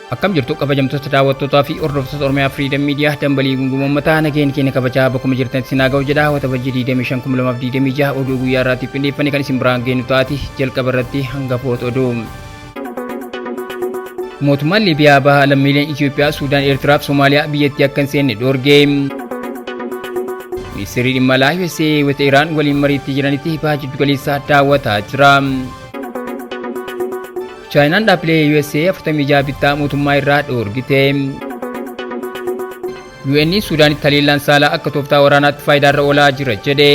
Akkam jirtu kabajamtoota daawwattootaa fi hordoftoota Oromiyaa Freedom Media dambalii gunguma uummataa nageen keenya kabajaa bakkuma jirtanitti sinaa ga'u jedha Waxabajjii 25 2026 oduu guyyaa irraatiif qindeeffannee kan isin biraan geenyu taati jalqaba irratti hangafoota oduu. Mootummaan Liibiyaa baha lammiileen Itoophiyaa, Suudaan, Eertiraa fi Somaaliyaa biyyattii akka hin seenne dhoorge. Ministeerri dhimma alaa USA wayita Iraan waliin mariitti jiranitti baha jiddugaleessaa daawwataa jira. Chaayinaan dhaabbilee USA 46 bittaa mootummaa irraa dhoorgite. UN Suudaanitti haleellaan saalaa akka tooftaa waraanaatti faayidaarra oolaa jira jedhe.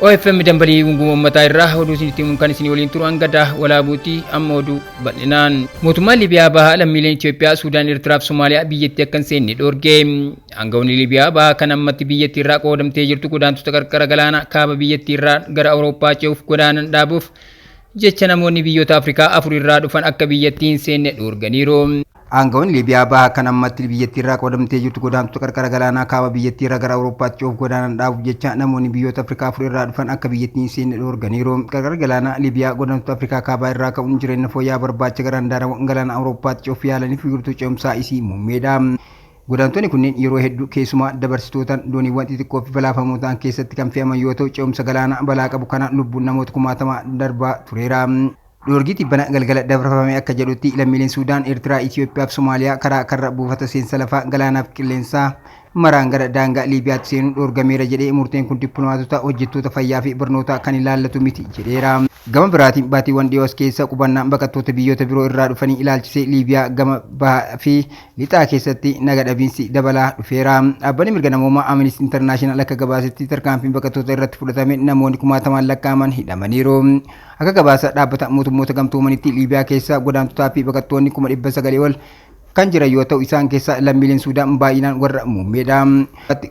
OFM dambalii gunguma uummataa irraa oduu isinitti himuun kan isin waliin turu hanga daa walaabuuti amma oduu bal'inaan. Mootummaan Liibiyaa bahaa lammiileen Itoophiyaa, Suudaan, Eertiraa fi Somaaliyaa biyyattii akka hin seenne dhoorge. Aangawoonni Liibiyaa bahaa kan ammatti biyyattii irraa qoodamtee jirtu godaantota qarqara galaanaa kaaba biyyattii irraa gara Awurooppaa ce'uuf godaanan dhaabuuf jecha namoonni biyyoota Afrikaa afur irraa dhufan akka biyyattii hin seenne dhoorganiiru. Aangawoonni Liibiyaa bahaa kan ammatti biyyattii irraa qoodamtee jirtu godaantota qarqara galaanaa kaaba biyyattii irraa gara Awurooppaatti ce'uuf godaanan dhaabuuf jecha namoonni biyyoota Afrikaa afur irraa dhufan akka biyyattii hin seenne dhoorganiiru. Qarqara galaanaa Liibiyaa godaantota Afrikaa kaabaa irraa ka'uun jireenya fooyya'aa barbaacha gara handaarawwan galaana Awurooppaatti ce'uuf yaalaniif wiirtuu ce'umsaa isii muummeedha. Godaantonni kunneen yeroo hedduu keessumaa dabarsitootaan dooniiwwan xixiqqoo fi balaafamoo ta'an keessatti kan fe'aman yoo ta'u, ce'umsa galaanaa balaa qabu kanaan lubbuun namoota kumaatamaa darbaa tureera. Dhoorgii tibbana galgala dabarfame akka jedhutti lammiileen Suudaan, Eertiraa, Itiyoophiyaa fi Somaaliyaa karaa karra buufata seensa lafaa, galaanaa fi qilleensaa maraan gara daangaa Liibiyaatti seenuun dhoorgameera jedhee murteen kun dippiloomaatota, hojjettoota fayyaa fi barnootaa kan ilaallatu miti jedheera. Gama biraatiin baatiiwwan dhiyoo as keessa qubannaan baqattoota biyyoota biroo irraa dhufanii ilaalchisee Liibiyaa gama bahaa fi lixaa keessatti naga dhabiinsi dabalaa dhufeera. Dhaabbanni mirga namoomaa Amnesty International akka gabaasetti tarkaanfiin baqattoota irratti fudhatame namoonni kumaatamaan lakkaa'aman hidhamaniiru. Akka gabaasa dhaabbata mootummoota gamtoomanitti Liibiyaa keessa godaantotaa fi baqattoonni 900,000 ol kan jiran yoo ta'u isaan keessaa lammiileen Suudaan baay'inaan warra muummeedha.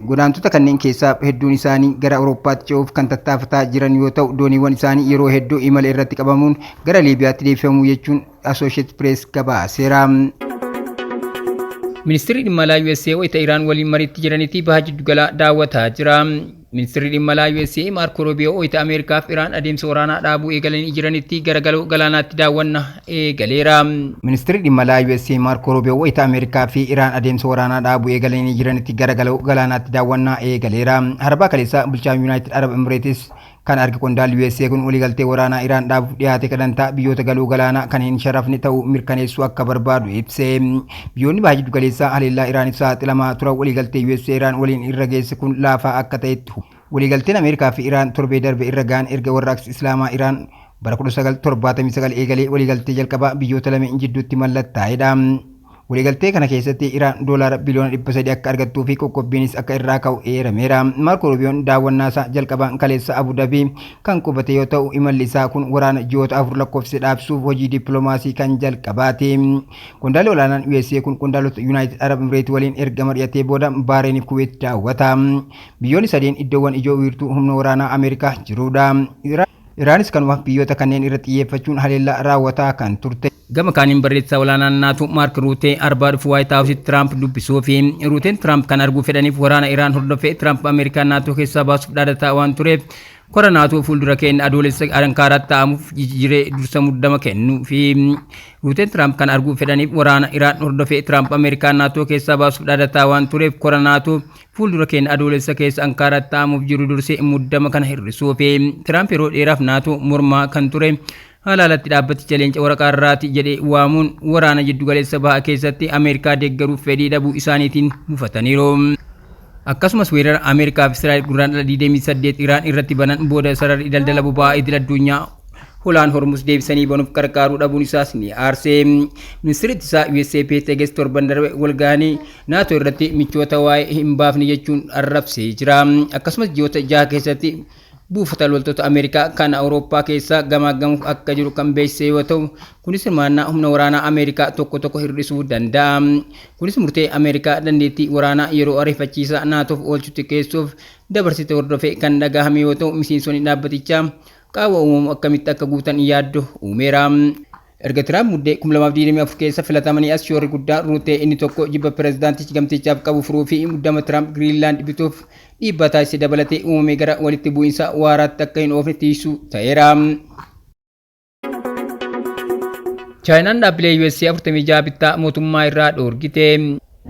Godaantota kanneen keessaa hedduun isaanii gara Awurooppaatti ce'uuf kan tattaafataa jiran yoo ta'u dooniiwwan isaanii yeroo hedduu imala irratti qabamuun gara Liibiyaatti deebifamu jechuun Associated Press gabaaseera. Ministeerri dhimma alaa USA wayita Iraan waliin mariitti jiranitti baha jiddugalaa daawwataa jira. Ministeerri dhimma alaa USA Maarko Ruubiyoo wayita Ameerikaa fi Iraan adeemsa waraanaa dhaabuu eegalanii jiranitti gara galoo galaanaatti daawwanna eegaleera. Ministeerri dhimma alaa USA Maarko Ruubiyoo wayita Ameerikaa fi Iraan adeemsa waraanaa dhaabuu eegalanii jiranitti gara galoo galaanaatti daawwannaa eegaleera. Harbaa kaleessaa bulchaan Yuunaayitid Arab Emireetis kan arge qondaalli USA kun waliigaltee waraanaa Iraan dhaabuuf dhiyaate kadantaa biyyoota galoo galaanaa kan hin sharafne ta'uu mirkaneessuu akka barbaadu ibse. Biyyoonni baha jiddu galeessaa haleellaa Iraaniif saaxilamaa turan waliigaltee USA Iraan waliin irra geesse kun laafaa akka ta'etti Waliigalteen Ameerikaa fi Iraan torbee darbe irra ga'an erga warraaqsi Islaamaa Iraan bara 1979 eegalee waliigaltee jalqabaa biyyoota lameen jidduutti mallattaa'edha. Waliigaltee kana keessatti Iraan doolaara biliyoona 300 akka argattuu fi qoqqobbiinis akka irraa ka'u eerameera. Maarkoo Ruubiyoon daawwannaa isaa jalqabaan kaleessa Abu Dabii kan qubate yoo ta'u, imalli isaa kun waraana ji'oota afur lakkoofsise dhaabsisuuf hojii dippiloomaasii kan jalqabaati. Qondaalli olaanaan USA kun qondaalota Yuunaayitid Arab Emireet waliin erga mari'atee booda Baareen fi Kuweet daawwata. Biyyoonni sadeen iddoowwan ijoo wiirtuu humna waraanaa Ameerikaa jirudha. Iraanis kanuma biyyoota kanneen irra xiyyeeffachuun haleellaa raawwataa kan turte. Gama kaaniin barreessaa olaanaan NATO Maark Ruutee arbaa dhufu Waayit Haawusitti Tiraamp dubbisuufi Ruuteen Tiraamp kan arguu fedhaniif waraana Iraan hordofee Tiraamp Ameerikaa NATO keessaa baasuuf dhaadataa waan tureef kora NATO fuuldura keenya adoolessa Ankaaraatti taa'amuuf jijjiiree dursa muddama kennuu fi Ruuteen Tiraamp kan arguu fedhaniif waraana Iraan hordofee Tiraamp Ameerikaa NATO keessaa baasuuf dhaadataa waan tureef kora NATO fuuldura keenya adoolessa keessa Ankaaraatti taa'amuuf jiru dursee muddama kana hir'isuu fi Tiraamp yeroo dheeraaf NATO mormaa kan ture haala alatti dhaabbaticha leenca waraqaa irraati jedhee waamuun waraana jiddugaleessa bahaa keessatti Ameerikaa deeggaruuf fedhii dhabuu isaaniitiin mufataniiru. Akkasumas weerara Ameerikaa fi Israa'el gurraandhala 28 Iraan irratti banan booda sararri daldala boba'aa idil addunyaa Holaan Hormuz deebisanii banuuf qarqaaruu dhabuun isaas ni aarse. Ministeerri ittisaa USA Pete Hegseth torban darbe walgahanii NATO irratti michoota waa'ee hin baafne jechuun arrabsee jira. Akkasumas ji'oota jaha keessatti buufata loltoota Ameerikaa kan Awurooppaa keessaa gamaaggamuuf akka jiru kan beeksise yoo ta'u, kunis hirmaannaa humna waraanaa Ameerikaa tokko tokko hir'isuu danda'a. Kunis murtee Ameerikaa dandeettii waraanaa yeroo ariifachiisaa NATOf oolchu xiqqeessuuf dabarsite hordofee kan dhagahame yoo ta'u, miseensonni dhaabbatichaa qaawwa uumamu akkamitti akka guutan yaaddoo uumeera. Erga Tiraamp Muddee 2024 keessa filatamanii as shoorri guddaan Ruutee inni tokko jibba pirezidaantichi gamtichaaf qabu furuu fi muddama Tiraamp Giriinlaand bituuf dhiibbaa taasise dabalatee uumame gara walitti bu'iinsa waaraatti akka hin oofne tiisuu ta'eera. Chaayinaan dhaabbilee USA 46 bittaa mootummaa irraa dhoorgite.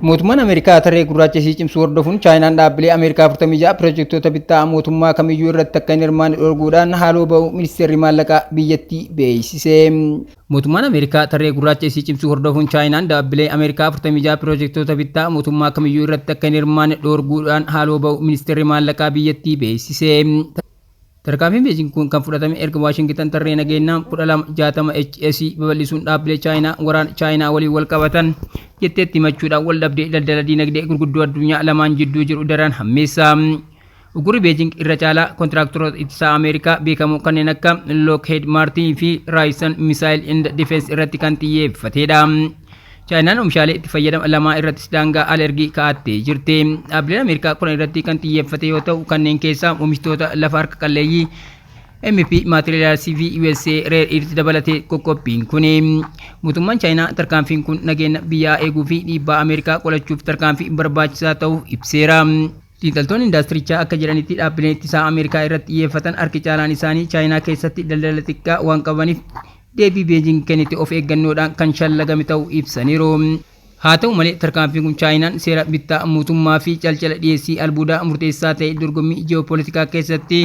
Mootummaan Ameerikaa tarree gurraacha isii cimsuu hordofuun Chaayinaan dhaabbilee Ameerikaa 46 pirojektoota bittaa mootummaa kamiyyuu irratti akka hin hirmaanne dhorguudhaan haaloo ba'uu ministeerri maallaqaa biyyattii beeksise. Mootummaan Ameerikaa tarree gurraacha isii cimsuu hordofuun Chaayinaan dhaabbilee Ameerikaa 46 pirojektoota bittaa mootummaa kamiyyuu irratti akka hin hirmaanne dhorguudhaan haaloo ba'uu ministeerri maallaqaa biyyattii beeksise. Tarkaanfiin Beejing kun kan fudhatame erga Waashingitan tarree nageenyaa 1260 HS babal'isuun dhaabbilee Chaayinaa waraana Chaayinaa waliin wal qabatan jetteetti himachuudhaan wal dhabdee daldala diinagdee gurguddoo addunyaa lamaan jidduu jiru daran hammeessa. Ugurri Beejing irra caalaa kontiraaktaroota ittisaa Ameerikaa beekamoo kanneen akka Lockheed Martin fi Raytheon Missile and Defense irratti kan xiyyeeffatedha. Chaayinaan oomishaalee itti fayyadama lamaa irrattis daangaa al-ergii kaa'attee jirti. Dhaabbileen Ameerikaa 10 irratti kan xiyyeeffate yoo ta'u, kanneen keessaa oomishtoota lafa harka qalleeyyii MP Materials fi USA Rare Earth dabalatee qoqqobbiin kuni. Mootummaan Chaayinaa tarkaanfiin kun nageenya biyyaa eeguu fi dhiibbaa Ameerikaa qolachuuf tarkaanfii barbaachisaa ta'uu ibseera. Xiinxaltoonni indaastirichaa akka jedhanitti, dhaabbileen ittisaa Ameerikaa irratti xiyyeeffatan harki caalaan isaanii Chaayinaa keessatti daldala xiqqaa waan qabaniif deebii Beejing kennite of eeggannoodhaan kan shallagame ta'uu ibsaniiru. Haa ta'u malee, tarkaanfiin kun Chaayinaan seera bittaa mootummaa fi calcala dhiyeessii albuudaa murteessaa ta'e dorgommii ji'oopolitikaa keessatti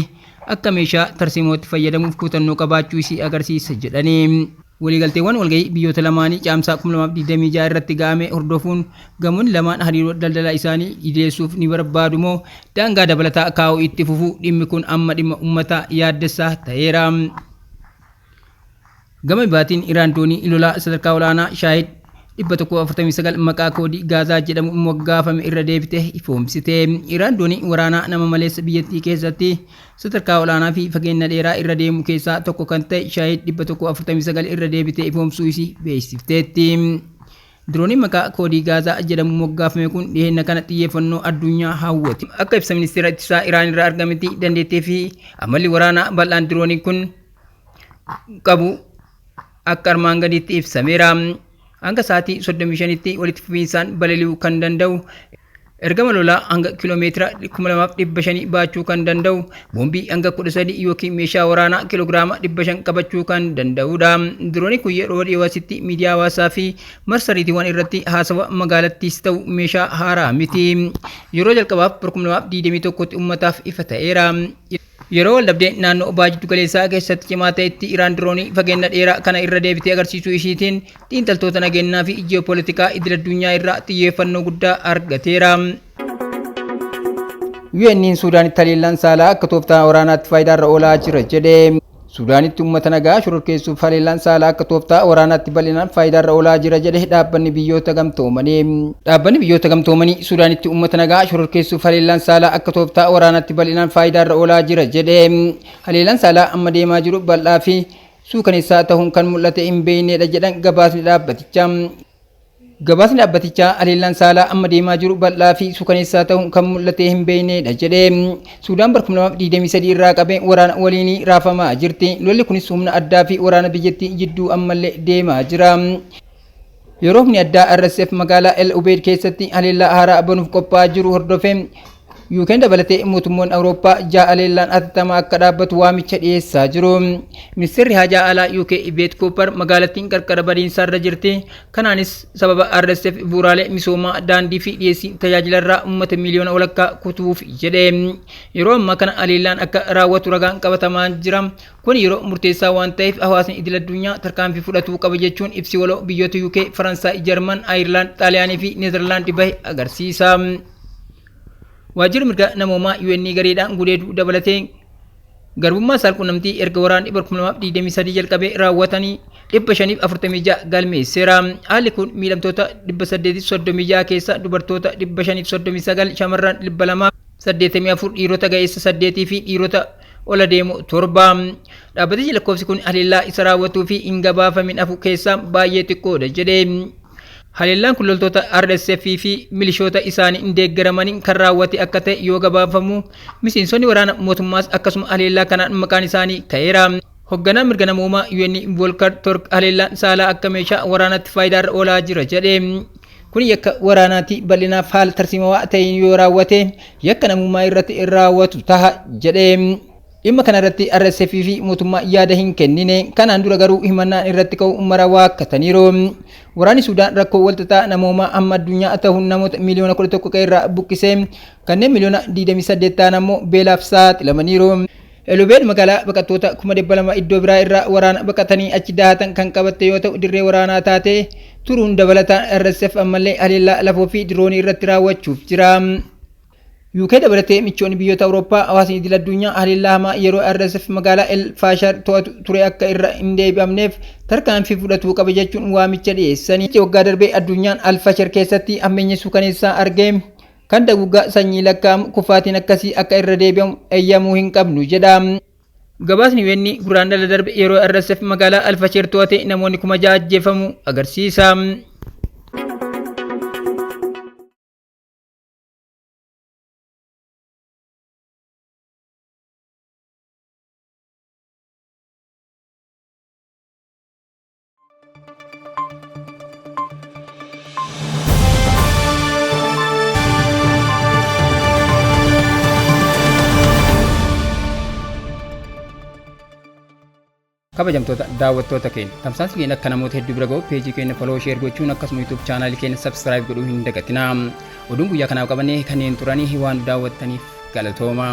akka meeshaa tarsiimootti fayyadamuuf kutannoo qabaachuu isii agarsiisa jedhanii. Waliigalteewwan walgahii biyyoota lamaanii caamsaa 2026 irratti ga'ame hordofuun gamoonni lamaan hariiroo daldala isaanii idileessuuf ni barbaadu moo daangaa dabalataa kaa'uu itti fufuu, dhimmi kun amma dhimma uummataa yaaddessaa ta'eera. Gama baatiin Iraan doonii lolaa sadarkaa olaanaa Shaahid 149 maqaa koodii Gaazaa jedhamu moggaafame irra deebite ifoomsite. Iraan doonii waraanaa nama maleessa biyyattii keessatti sadarkaa olaanaa fi fageenya dheeraa irra deemu keessaa tokko kan ta'e Shaahid 149 irra deebite ifoomsuu isii beeksifteetti. Dirooniin maqaa koodii Gaazaa jedhamu moggaafame kun dhiyeenya kana xiyyeeffannoo addunyaa hawwate. Akka ibsa ministeera ittisaa Iraan irraa argametti, dandeettii fi amalli waraanaa bal'aan dirooniin kun qabu akka armaan gadiitti ibsameera. Hanga sa'aatii 35tti walitti fufiinsaan balali'uu kan danda'u, ergama lolaa hanga kiiloomeetira 2500 baachuu kan danda'u, boombii hanga 13 yookiin meeshaa waraanaa kiiloogiraama 500 qabachuu kan danda'udha. Dirooniin kun yeroo dhiyoo asitti miidiyaa hawaasaa fi marsariitiiwwan irratti haasawa magaalattiis ta'u meeshaa haaraa miti. Yeroo jalqabaaf 2021tti uummataaf ifa ta'eera. Yeroo waldhabdee naannoo baha jiddu galeessaa keessatti cimaa ta'etti Iraan diroonii fageenya dheeraa kana irra deebitee agarsiisuu ishiitiin xiinxaltoota nageenyaa fi ji'oopolitikaa idil addunyaa irraa xiyyeeffannoo guddaa argateera. UN'n Suudaanitti haleellaan saalaa akka tooftaa waraanaatti faayidaarra oolaa jira jedhe. Suudaanitti uummata nagaa shororkeessuuf haleellaan saalaa akka tooftaa waraanaatti bal'inaan faayidaarra oolaa jira jedhe dhaabbanni biyyoota gamtoomanii. Dhaabbanni biyyoota gamtoomanii Suudaanitti uummata nagaa shororkeessuuf haleellaan saalaa akka tooftaa waraanaatti bal'inaan faayidaarra oolaa jira jedhe. Haleellaan saalaa amma deemaa jiru bal'aa fi suukaneessaa ta'uun kan mul'ate hin beeknedha jedhan gabaasni dhaabbatichaa. Gabaasni dhaabbatichaa haleellaan saalaa amma deemaa jiru bal'aa fi suukaneessaa ta'uun kan mul'ate hin beeknedha jedhe. Suudaan bara 2023 irraa qabee waraana waliinii raafamaa jirti. Lolli kunis humna addaa fi waraana biyyattii jidduu ammallee deemaa jira. Yeroo humni addaa RSF magaalaa El Ubeid keessatti haleellaa haaraa banuuf qophaa'aa jiru hordofee UK'n dabalatee mootummoonni Awurooppaa 6 haleellaan hatattamaa akka dhaabbatu waamicha dhiyeessaa jiru. Ministeerri Haajaa Alaa UK Yvette Cooper magaalattiin qarqara badiinsaarra jirti. Kanaanis sababa RSF bu'uuraalee misoomaa, daandii fi dhiyeessii tajaajilarraa uummata miiliyoona walakkaa kutuuf jedhe. Yeroo ammaa kana haleellaan akka raawwatu ragaan qabatamaa jira. Kun yeroo murteessaa waan ta'eef hawaasni idil addunyaa tarkaanfii fudhatuu qaba jechuun ibsi waloo biyyoota UK, Faransaay, Jarman, Ayirlaand, Xaaliyaanii fi Neezerlaand bahe agarsiisa. Waajjirri mirga namoomaa UN gareedhaan gudeeduu dabalatee garbummaa saalqunnamtii erga waraanni 2023 jalqabee raawwatanii 546 galmeesseera. Haalli kun miidhamtoota 836 keessa dubartoota 539, shamarran 284, dhiirota ga'eessa 8 fi dhiirota ola deemu 7. Dhaabbatichi lakkoofsi kun haleellaa isa raawwatuu fi hin gabaafamin hafu keessaa baay'ee xiqqoodha jedhe. Haleellaan kun loltoota RSF fi milishoota isaanii hin deeggaramaniin kan raawwate akka ta'e yoo gabaafamu, miseensonni waraana mootummaas akkasuma haleellaa kanaan maqaan isaanii ka'eera. Hoogganaan mirga namoomaa UN Volker Turk haleellaan saalaa akka meeshaa waraanaatti faayidaarra oolaa jira jedhe. Kun yakka waraanaati, bal'inaaf haala tarsiimawaa ta'een yoo raawwate yakka namummaa irratti raawwatu taha jedhe. Dhimma kanarratti RSF fi mootummaa yaada hin kennine. Kanaan dura garuu himannaan irratti ka'u mara waakkataniiru. Waraanni Suudaan rakkoo walxaxaa namoomaa amma addunyaa ta'uun namoota miliyoona 11 qe'eerraa buqqisee kanneen miliyoona 28 ta'an ammoo beelaaf saaxilamaniiru. El Obeid magaalaa baqattoota 200,000 iddoo biraa irraa waraana baqatanii achi dahatan kan qabatte yoo ta'u, dirree waraanaa taatee turuun dabalataan RSF ammallee haleellaa lafoo fi diroonii irratti raawwachuuf jira. UK dabalatee michoonni biyyoota Awurooppaa, hawaasni idil addunyaa haleellaa hamaa yeroo RSF magaalaa El Faashar to'atu ture akka irra hin deebi'amneef tarkaanfii fudhatuu qaba jechuun waamicha dhiyeessanii. Waggaa darbee addunyaan Al Fashar keessatti hammeenya suukaneessaa argee kan daguggaa sanyii lakkaa'amu kufaatiin akkasii akka irra deebi'amu eeyyamuu hin qabnu jedha. Gabaasni UN Guraandhala darbe yeroo RSF magaalaa Alfasheer to'ate namoonni 6,000 ajjeefamu agarsiisa. Kabajamtoota daawwattoota keenya, tamsaasni keenya akka namoota hedduu bira ga'u peejii keenya follow, share gochuun akkasuma YouTube chaanaalii keenya subscribe godhuu hin dagatinaa. Oduun guyyaa kanaaf qabannee kanneen turanii waan daawwattaniif galatooma.